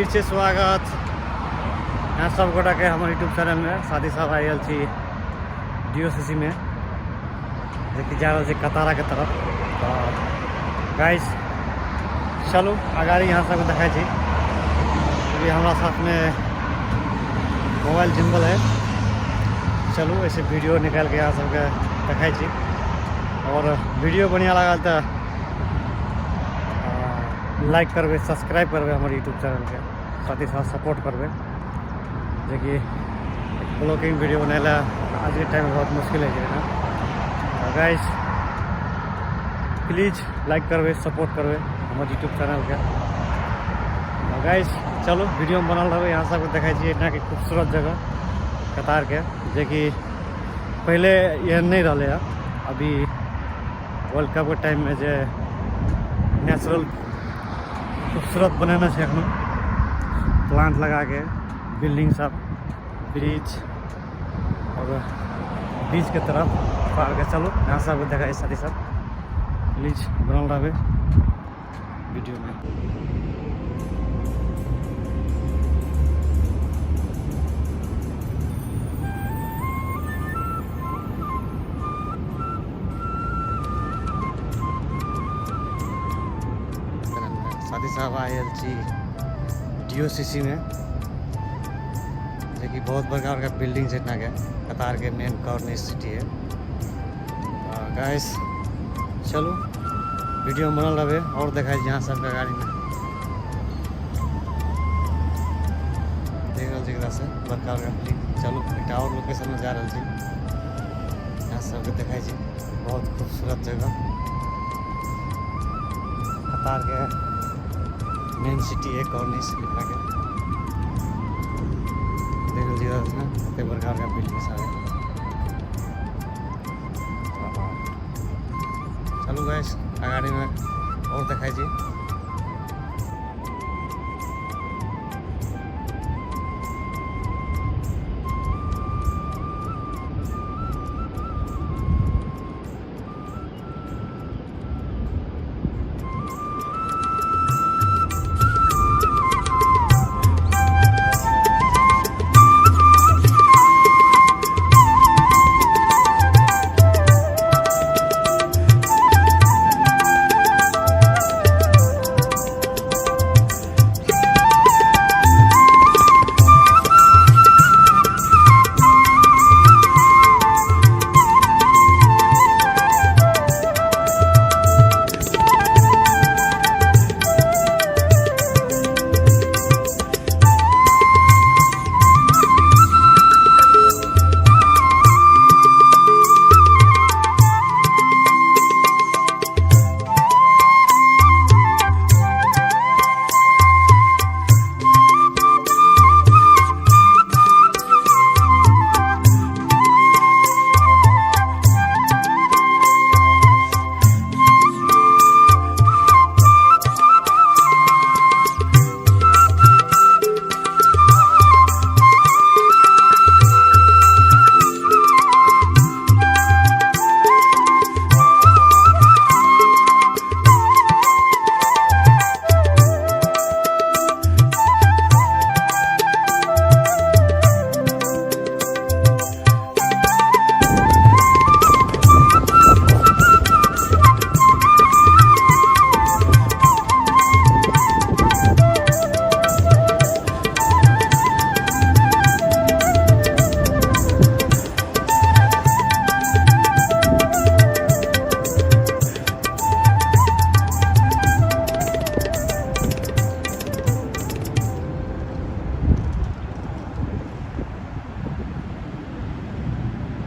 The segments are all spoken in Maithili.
फिर से स्वागत यहाँ सब गोटा के हमर यूट्यूब चैनल में। साथी सब आयल छी डीओसीसी में, जेकि जा रहल छी कतारा के तरफ। तऽ गाइस चलू अगाड़ी यहाँ सबके देखै छी। अभी हमरा साथमे मोबाइल जिम्बल है, चलू ऐसे वीडियो निकालि के यहाँ सबके देखै छी। और वीडियो बढ़िया लागल तऽ लाइक करबै, सब्सक्राइब करबै हमर यूट्यूब चैनलके, साथ ही साथ सपोर्ट करबै, जेकि ब्लॉगिंग वीडियो बनै लए आजके टाइममे बहुत मुश्किल होइ छै ने। गाइस प्लीज लाइक करबै, सपोर्ट करबै हमर यूट्यूब चैनलके। गाइस चलू वीडियोमे बनल रहबै। यहाँ सबके देखै छियै एतना खूबसूरत जगह कतारके, जेकि पहिले एहन नहि रहलै हँ। अभी वर्ल्ड कपके टाइममे जे नेचुरल खूबसूरत बनेने छै एखनो, प्लांट लगाके, बिल्डिंग सब, ब्रिज और बीच के तरफ पार के चलू यहाँ सब देखै साथी सब। प्लीज बनल रहबै वीडियोमे। साथी साहब आयल छी डीओसीसी में, जेकि बहुत बड़का बड़का बिल्डिंग छै एतना के, कतार के मेन कॉर्निश सिटी है। गाइस चलू वीडियो में बनल रहबे और देखा यहाँ सबके गाड़ी में देख रहल छी एकरा से बड़का बड़का बिल्डिंग। चलू एक और लोकेशन में जा रहल छी, यहाँ सबके देखै छी बहुत खूबसूरत जगह, कतार के मेन सिटी है कॉर्निश के। देख रहल छी कते बड़का बड़का बिल्डिंग सब है। चलू गाइस अगाड़ी में और देखै छी।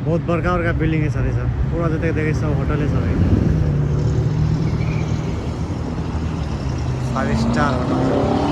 बहुत बड़का बड़का बिल्डिंग है सारे सब, पूरा जते देखे सब होटल है सब है, 5 स्टार होटल सब।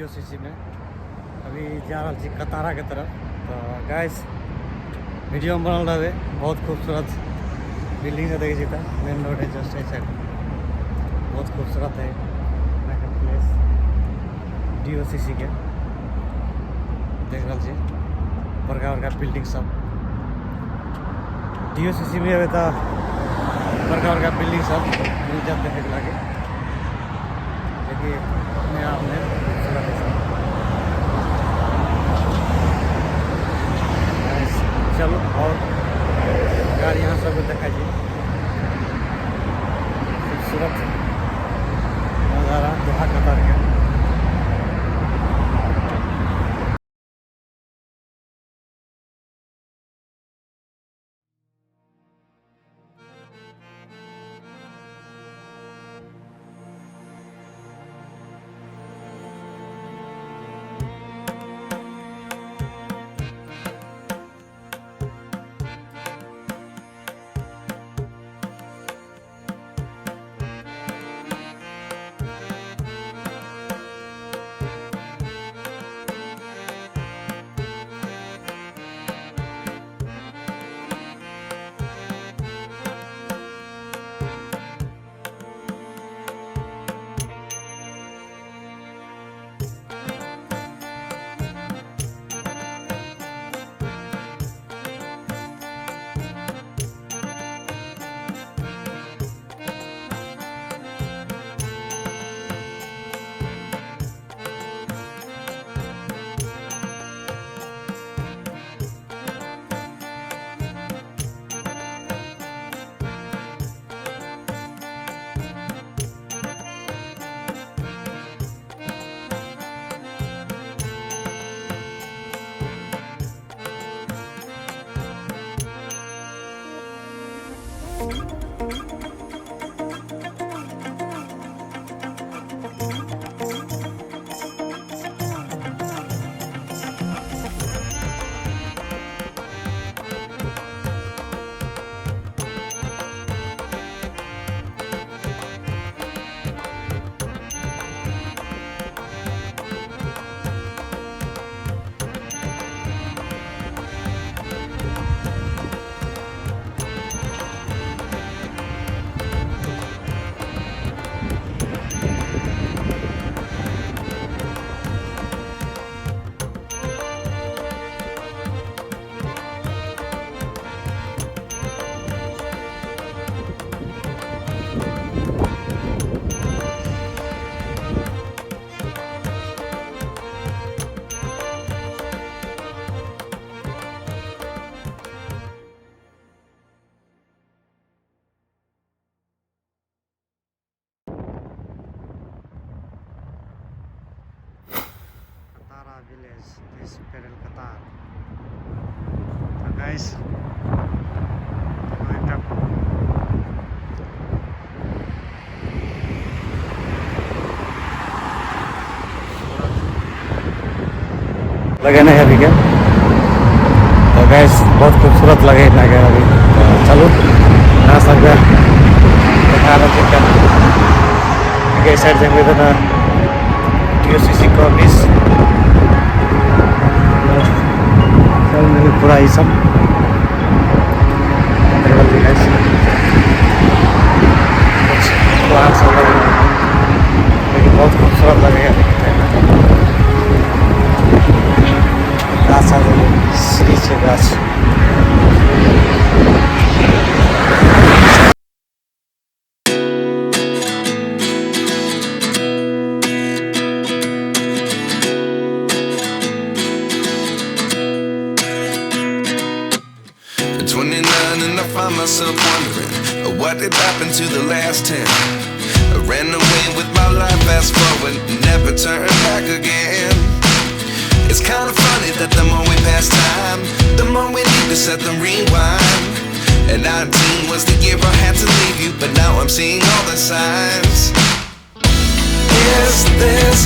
सी में अभी जा रहल छी कतारा के तरफ। तऽ गाइस, वीडियो में बनल रहबै। बहुत खूबसूरत बिल्डिंग से देखै छी तऽ मेन रोड है जस्ट एहि साइड। बहुत खूबसूरत है यहाँ प्लेस। डीओसीसी के देख रहल छी, बड़का बड़का बिल्डिंग सब। डीओसीसी में एबै तऽ बड़का बड़का बिल्डिंग सब मिल जायत देखे के लागे, जेकि अपने आप में खूबसूरत है सब। Guys, चलू और गाड़ी यहाँ सबके देखै छी खूबसूरत नजारा दोहा कतार के। Katara village, this Pearl Qatar. তো গাইস, একটা लगेने है अभी के। तो गाइस, बहुत खूबसूरत लगे लगे अभी। तो चलू, यहाँ सबके देखा रहल छी केना। एहि साइड जेबै तऽ डीओसीसी के ऑफिस चल पूरा ई सब देख रहल छी। गाइस, कुछ प्लांट सब लगे, लेकिन बहुत खूबसूरत लगेगा अभी के टाइम में। गाछ आर सीढ़ी छै गाछ। At 29 and I find myself wondering what did happen to the last 10. I ran away with my life, fast forward, never turn back again. It's kind of funny that the more we pass time, the more we need to set the rewind. And 19 was the year I had to leave you, but now I'm seeing all the signs. Is this